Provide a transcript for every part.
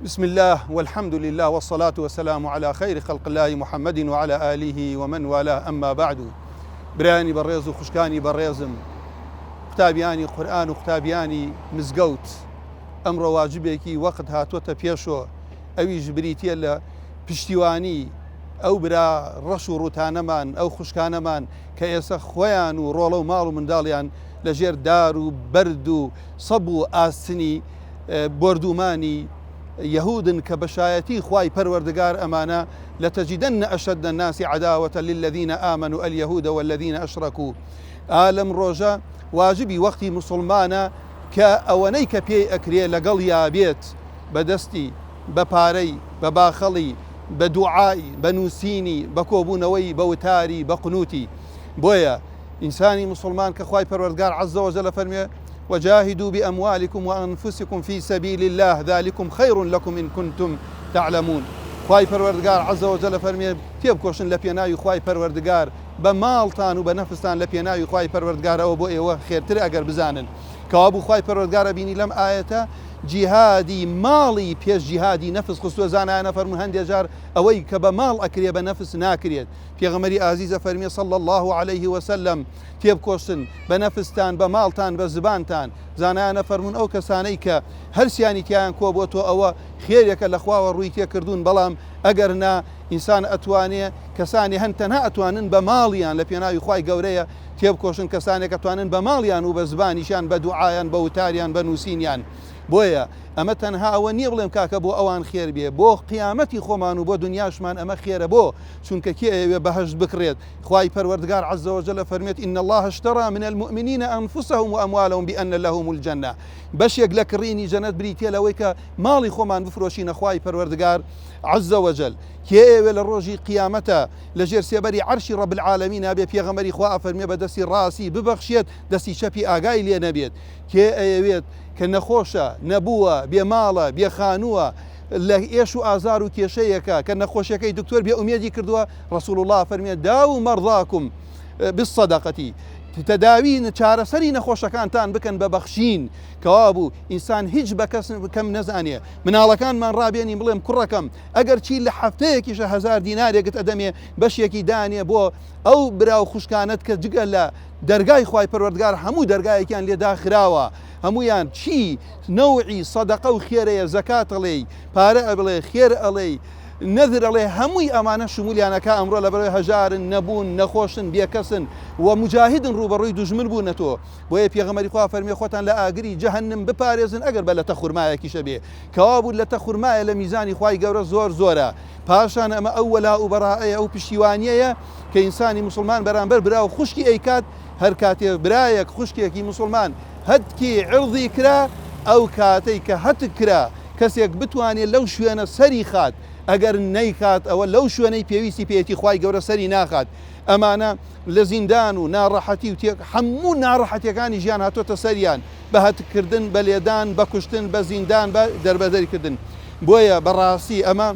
بسم اللە والحمد للە والصلاة والسلام علی خیر خلق اللە محمد وعلی آله ومن والاه اما بعد برایانی بەڕێز و خوشکانی بەڕێزم قوتابیانی قورئان و قوتابیانی مزگەوت ئەمڕۆ واجبێکی وەقت هاتۆتە پێشۆ ئەویش بریتیە لە پشتیوانی ئەو برا ڕەش و ڕوتانەمان ئەو خوشکانەمان کە ئێستا خۆیان و ڕۆڵە و ماڵ و منداڵیان لەژێر دار و بەرد و سەب و ئاسنی بۆردومانی یەهودن کە بە شایەتی خوای پەروەردگار ئەمانە لتجدن اشد الناس عداوە للذین آمنوا اليهود والذین اشرکوا ئا لەم ڕۆژە واجبی وەختی موسڵمانە کە ئەوەنەی کە پێی ئەکرێ لەگەڵیا بێت بە دەستی بە پارەی بە باخەڵی بە دوعای بە نووسینی بە کۆبوونەوەی بە وتاری بە قنوتی بۆیە ئینسانی موسڵمان کە خوای پەروەردگار عز وجل فەرموێ وجاهدوا باموالکم وانفسکم فی سبیل اللە ذلکم خیر لکم ان کنتم تعلمون خوای پەروەردگار عز وجل فەرموێ تێبکۆشن لە پێناوی خوای پەروەردگار بە ماڵتان و بە نەفستان لە پێناوی خوای پەروەردگار ئەوە بۆ ئێوە خێرترە ئەگەر بزانن کەوابوو خوای پەروەردگار ئەبینی لەم ئایەتە جیهادی ماڵی پێش جیهادی نەفس خستووە زانایان ئەفەرموون هەندێ جار ئەوەی کە بە ماڵ ئەکرێ بە نەفس ناکرێت پێغەمبەری ئازیز ئەفەرموێ صلی اللە علیه وسلم تێبکۆشن بە نەفستان بە ماڵتان بە زبانتان زانایان ئەفەرموون ئەو کەسانەی کە هەرسیانی تیایان کۆبۆتۆ ئەوە خێرێکە لە خواوە ڕووی تێکردوون بەڵام ئەگەر نا ئینسان ئەتوانێ کەسانی هەن تەنها ئەتوانن بە ماڵیان لە پێناوی خوای گەورەیە تێبکۆشن کەسانێک ئەتوانن بە ماڵیان و بە زبانیشیان بە دوعایان بە وتاریان بە نووسینیان بۆیە ئەمە تەنها ئەوە نییە بڵێم کاکە بۆ ئەوان خێر بێ بۆ قیامەتی خۆمان و بۆ دنیاشمان ئەمە خێرە بۆ چونکە کێ ئەیەوێ بەهەشت بکڕێت خوای پەروەردگار عز وجل فەرمێت ان الله اشترى من المؤمنین انفسهم واموالهم بان لهم الجنە بەشێک لە کڕینی جەنەت بریتیە لەوەی کە ماڵی خۆمان بفرۆشینە خوای پەروەردگار عز وجل کێ ئەیەوێ لە ڕۆژی قیامەتە لەژێر سێبەری عەرشی رب العالمین بێ پێغەمبەری خوا ئەفەرمێ بە دەستی ڕاستی ببەخشێت دەستی چەپی ئاگای لێ نەبێت کێ ئەیەوێت کە نەخۆشە، نەبووە، بێ ماڵە، بێ خانووە، لە ئێش و ئازار و کێشەیەکە کە نەخۆشیەکەی دکتۆر بێ ئومێدی کردووە، رسول اللە فەرمیە داووا مرضاکم بالصدقە تەداوی چارەسەری نەخۆشەکانتان بکەن بە بەخشین، کەوابوو ئینسان هیچ بە کەس کەم نەزانێ، مناڵەکانمان ڕابێنین بڵێم کوڕەکەم ئەگەر چی لە هەفتەیەکیشە هەزار دینارێکت ئەدەمێ بەشێکی دانێ بۆ ئەو برا و خوشکانەت کە جگە لە دەرگای خوای پەروەردگار هەموو دەرگایەکیان لێ داخراوە هەموویان چی نەوعی سەدەقە و خێرەیە زەکات ئەڵێی پارە ئەبڵێ خێر ئەڵێی نەذر ئەڵێ هەمووی ئەمانە شمولیان ئەکا ئەمڕۆ لەبەرئەوەی هەژارن نەبوون نەخۆشن بێکەسن و موجاهیدن ڕووبەڕووی دوژمن بوونەتۆ بۆیە پێغەمبەری خوا فەرمی خۆتان لە ئاگری جەهەنم بپارێزن ئەگەر بە لەتە خورمایەکیشە بێ کەوابوو لەتە خورمایە لە میزانی خوای گەورە زۆر زۆرە پاشان ئەمە ئەو وەلاء و بەرائەیە ئەو پشتیوانیەیە کە ئینسانی موسڵمان بەرامبەر برا و خوشکی ئەیکات، هەر کاتێ برایەک خوشکێکی موسڵمان هەتکی عرضی کرا، ئەو کاتەی کە هەتک کرا کەسێک بتوانێ لەو شوێنە سەری خات، ئەگەر نەیخات ئەوە لەو شوێنەی پێویستی پێیەتی خوای گەورە سەری ناخات، ئەمانە لە زیندان و ناڕەحەتی و تێک هەموو ناڕەحەتیەکانی ژیان هاتۆتە سەریان بە هەتک کردن، بە لێدان، بە کوشتن، بە زیندان، بە دەربەدەری کردن. بۆیە بەڕاستی ئەمە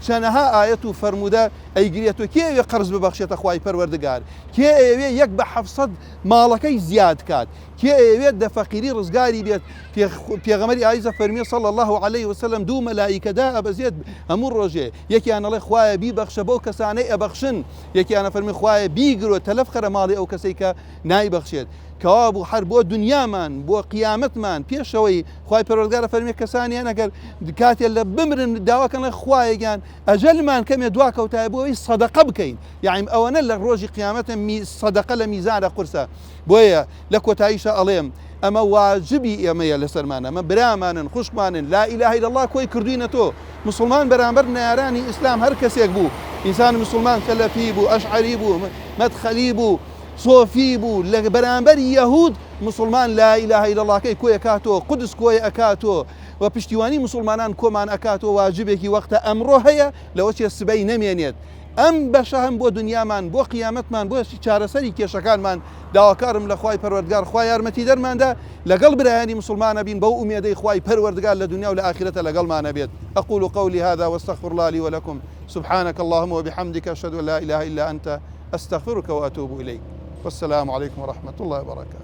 چەنەها ئایەت و فەرموودە ئەیگرێت و کێ ئەیەوێ قەرز ببەخشێتە خوای پەروەردگار؟ کێ ئەیەوێ یەک بە حەفسەد ماڵەکەی زیاد کات؟ کێ ئەیەوێت لە فەقیری ڕزگاری بێت؟ پێغەمبەری ئایزە فەرمیێ صلی اللە علیه وسلم دوو مەلائیکە دائەبەزێت هەموو ڕۆژێ یەکیان ئەڵێ خوایە بیبەخشە بەو کەسانەی ئەبەخشن یەکیان ئەفەرمێ خوایە بیگرۆ تەلەف خەرە ماڵی ئەو کەسەی کە نایبەخشێت کەوابوو هەر بۆ دنیامان بۆ قیامەتمان پێشەوەی خوای پەروەردگار ئەفەرمێ کەسانیان ئەگەر کاتێ لە بمرن داواکەن خوایە گیان ئەجەلمان کەمێ دوا کەوتایە بۆ ئەوەی سەدەقە بکەین یاعیم ئەوەنە لە ڕۆژی قیامەتە می سەدەقە لە میزانە قورسە بۆیە لە کۆتاییشە ئەڵێم ئەمە واجبی ئێمەیە لەسەرمان ئەمە برامانن خوشکمانن لا اله الا الله کۆی کردوینە تۆ مسلمان بەرامبەر نەیارانی ئیسلام هەر کەسێک بوو ئینسان مسلمان سەلەفی بوو ئەشعەری بوو مەدخەلی بوو سۆفی بوو لە بەرامبەر یەهود مسلمان لا اله الا الله کەی کۆی ئەکاتۆ قودس کۆی ئەکاتۆ و پشتیوانی موسوڵمانان کۆمان ئەکاتەوە واجبێکی وەختە ئەمڕۆ هەیە لەوەچێ سبەی نەمێنێت ئەم بەشە هەم بۆ دنیامان بۆ قیامەتمان بۆ چارەسەری کێشەکانمان داواکارم لە خوای پەروەردگار خوا یارمەتیدەرماندا لەگەڵ برایانی موسوڵمانە بین بەو ئومێدەی خوای پەروەردگار لە دنیا و لە ئاخیرەتە لەگەڵمانە بێت أقول قولي هذا واستغفر الله لي ولكم سبحانك اللهم وبحمدك أشهد أن لا إله إلا أنت أستغفرك وأتوب إليك والسلام عليكم ورحمة الله وبركاته.